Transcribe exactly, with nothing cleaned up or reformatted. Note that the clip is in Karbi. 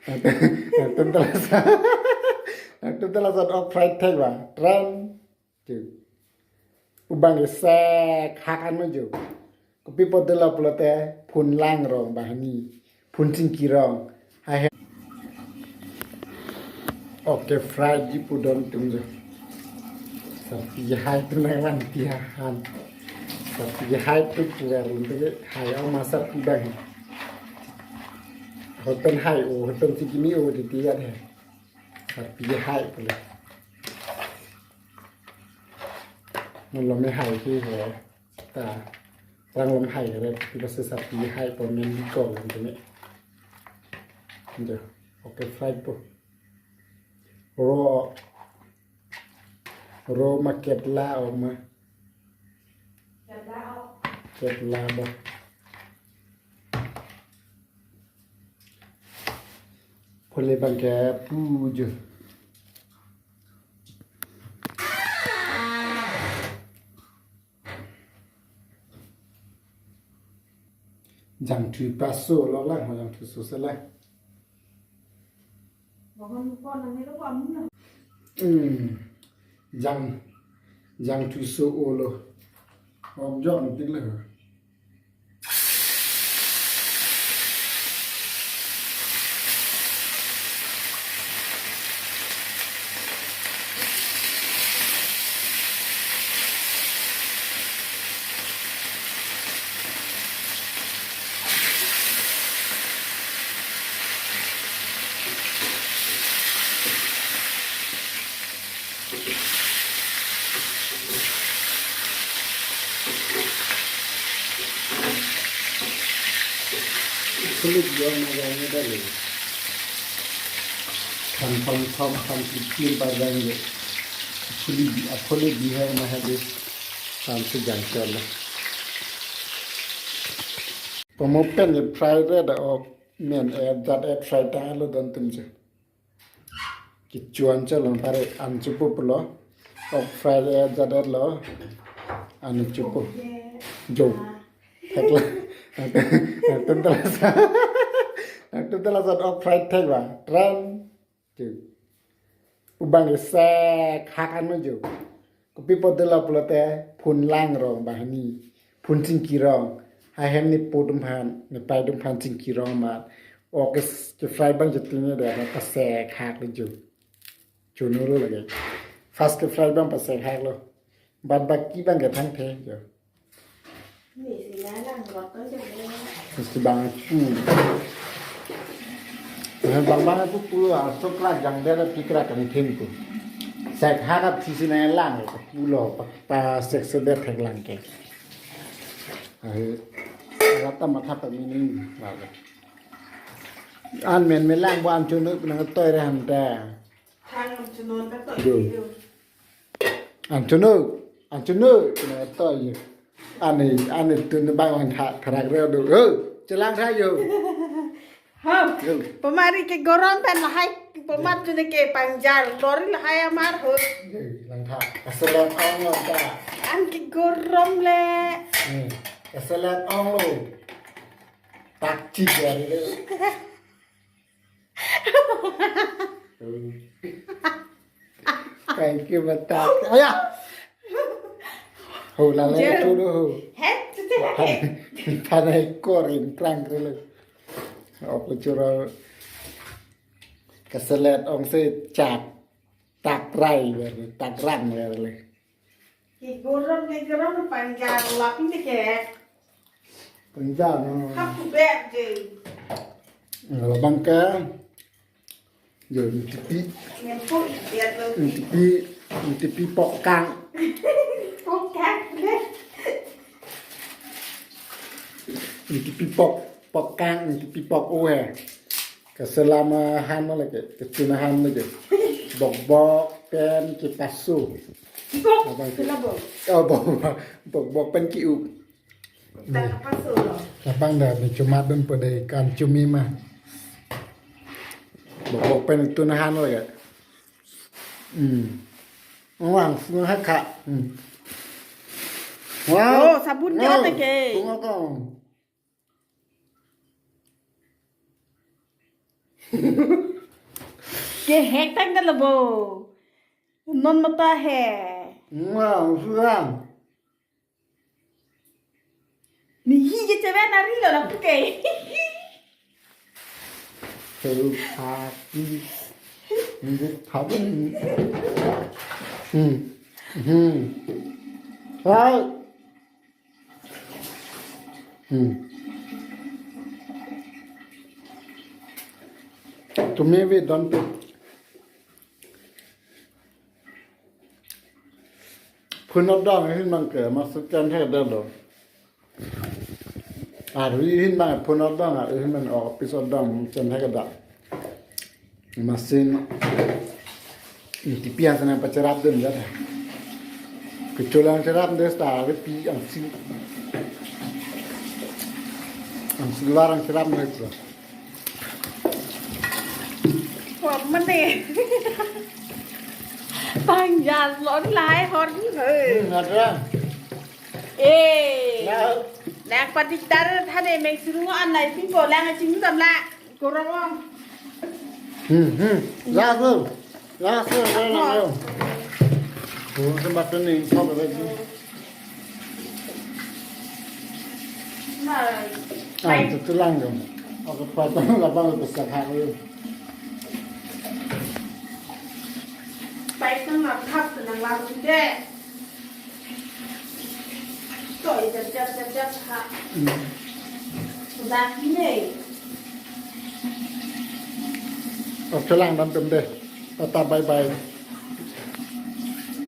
Latum ta lason, latum ta lason ok fried thek ba. Tran. Ju. Ubang ke sek hak an ma ju. Kopi apot dolo pulote phun lang rong banghini. Phun chingki rong. Hai hai. Ok fried ji pu don atum jo. Sarpi hai atum nanglang ti han. Sarpi hai atum pu arun te hai ong ma sarpi bang. Hoten hai o, hoten si kimi o titi ya deh. Sarpi hai pule. Non lo me hai ke he. Ta. Rang lom hai re, ti ba se sarpi hai pu men di ko lom te me. Jo. Ok fried po. Ro, ro ma ketla o ma. Ketla bo. Phule bang ke pu jo. Jangthu paso lo lang, ho jangthu so se lang. Hmm. Jang, jangthu so o lo. Om jok ntik le. Kulit dia magang ni tadi. Tham tham tham tham kikir padang je. Kulit di, kulit di hai mah habis. Tham sejang chal. Pamopen je fry re da ok men eh jat eh fry ta lo don atum je. Kichuan chalo pare an chupu pulo. Ok fried eh jat eh lo. An chupu. Jo. Thekla. Latum ta lason. Latum ta lason ok fried thek ba. Tran. Jo. Ubang ke sek hak an ma jo. Kopi apot dolo pulote phun lang rong banghini. Phun chingki rong. Ahem ne po atum aphan, ne pai atum aphan chingki rong ma. Ok ke, ke fry bang jetin ne da, pasek hak le jo. Chunu lo lagi. First ke fry bang pasek hak lo. Bad baki bang ke thangthe jo. Ni si na lang lot to jo. Mesti bang pu. Bang bang pu pu a sokla jang de la pikra kan thim pu. Sek hak ap si si na lang pu lo pa, pasek se de thek lang ke. Ahe, rata matha pa mini lagi. An men me lang bo an chunu nang toi re han ta. Thang chunu ta toi. Jo. An chunu, an chunu nang toi. Ani, ani tun bang lang tha, tharak re do. Ho, chelang tha jo. Ho. Jo. Pamari ke gorom pen lahai, pamat chunu ke pangjar, lori lahai amar ho. Jo, lang tha. Asal ang ta. An ke gorom le. Hmm. Asal ang lo. Tak chik ya le. Thank you, batak. Aya. Ho, la le Jer. Tu do ho. He, tu tu la he. Panai korin klang kelo. Aku churo keselet ong se chak. Tak rai ber, tak rang ber le. Ki gorom, ki gorom pangjar lapin de ke. Pangjar, no. Hap ku bet je. Kalau bangka, jo, ntipi. Nyempo idiot lo. Ntipi, ntipi pok kang. Pok kang de. Ntipi pok, pok kang, ntipi pok uhe. Keselam ahan lagi, kecun ahan lagi. Bok-bok pen kipasu. Bok, abang ke. Kena bok. Oh, bok, bok, bok pen ki-up. Tak pasu lo. Lapang da, ni cuma dun pada ikan cumi mah. Bok, bok pen itu nahan lagi. Hmm. Wang, sungai kak. Hmm. Wow. Oh, sabun dia wow. Teke. Sungai kau. Kehek tang dalo bo. Non mata he. Nga, sudah. Ni hi ke cheven ari lo lapu ke. Seru pati. Ini pati. Hmm. Hmm. Hai. Hmm. Tumi we don pe. Phun adang ahin abang ke, master chen thekdetlo. Ari ahin abang phun adang, ahin abang office adang chen thekdet. Masin, T P an sana pacherap dun jat. Kecholang cherap dun sta, ari pi angsi. Angsi lar ang cherap dun jat. Kok mene. Tang jas lon lai hor ni he. Hmm, ada. Eh. Nah. Nak patik dar thane meng sirung an lai pingko lang ching dam la. Korong ong. Hmm, hmm. Laso. Laso, laso, laso. Oh, sempat ni, kau berarti. Nah. Ah, itu tulang dong. Aku potong lapang itu sehari. Baik nang laptop tenang lalu deh. Toi jap jap jap jap ha. Hmm. Sudah ini. Oh, tulang dan pemde. Tata bye bye.